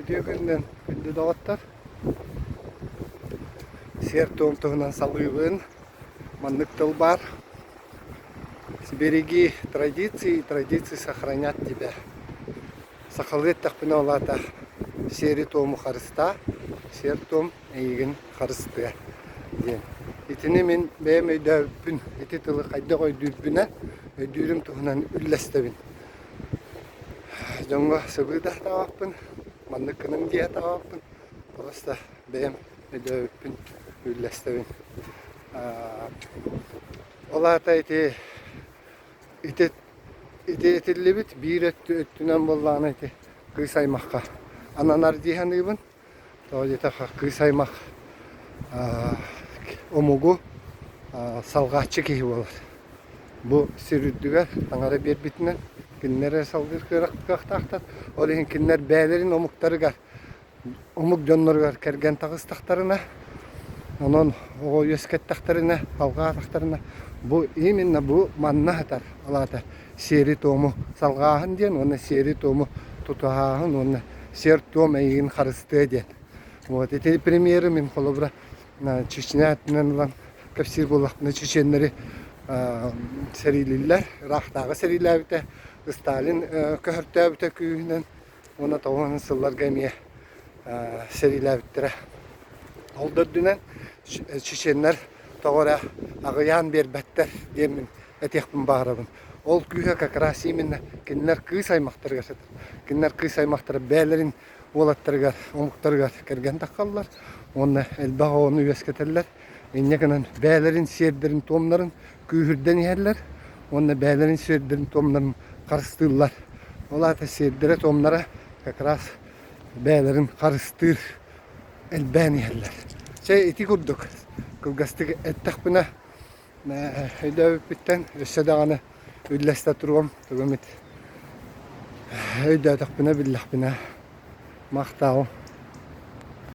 Үтүө күнүнэн күндү доҕоттор! Сиэр-туом туһунан салгыыбын. Маннык тыл баар. Сбереги традиции, традиции сохранят тебя. Сахалыы эттэхпинэ ол аата сиэри-туому харыстаа, сиэр-туом эйигин харыстыа диэн. Итини мин бэйэм өйдөөбүппүн, ити тылы хайдах өйдүүрбүнэн, өйдүүрүм туһунан үллэстэбин. Дьоҥҥо сыбыы да сатаабаппын, маннык гыныҥ дии сатаабаппын, просто бэйэм өйдөөбүппүн үллэстэбин. Ол аата ити ити ити этиллибит биир өттүнэн буоллаҕына ити кыыс аймахха ананар дии саныыбын. Тоҕо диэтэххэ кыыс аймах омугу салҕааччы киһи буолар. Бу сир үрдүгэр таҥара биэрбитинэн кинилэр эрэ салгыыр кыахтаахтар. Ол иһин кинилэр бэйэлэрин омуктарыгар, омук дьонноругар кэргэн таҕыстахтарына, онон оҕо үөскэттэхтэринэ, салҕаатахтарына, бу именно бу манна сытар ол аата сиэри-туому салҕааһын диэн уонна сиэри-туому тутуһааһын уонна сиэр-туом эйигин харыстыа диэн. Вот ити премьеры мин холобура Чечня өттүнэн ылан кэпсиир буоллахпына чеченнэри сэриилииллэр. Ыраахтааҕы сэриилээбитэ, Сталин көһөртөөбүтэ күүһүнэн уонна тоҕус сылларга эмиэ сэриилээбиттэрэ. Ол да үрдүнэн чеченнэр тоҕо эрэ аҕыйаан биэрбэттэр диэммин этиэхпин баҕарабын. Ол күүһэ как раз именно кинилэр кыыс аймахтарыгар сытар. Кинилэр кыыс аймахтара бэйэлэрин уолаттарыгар, омуктарыгар кэргэн таххаллар уонна элбэх оҕону үөскэтэллэр. Инньэ гынан бэйэлэрин сиэрдэрин-туомнарын күүһүрдэн иһэллэр уонна бэйэлэрин сиэрдэрин-туомнарын харыстыыллар. Ол аата сиэрдэрэ-туомнара как раз бэйэлэрин харыстыыр элбээн иһэллэр. Чэ ити курдук кылгастык эттэхпинэ Өйдөөбүппүттэн өссө даҕаны үллэстэ туруом, тугу эмит өйдөөтөхпүнэ, биллэхпинэ махтал.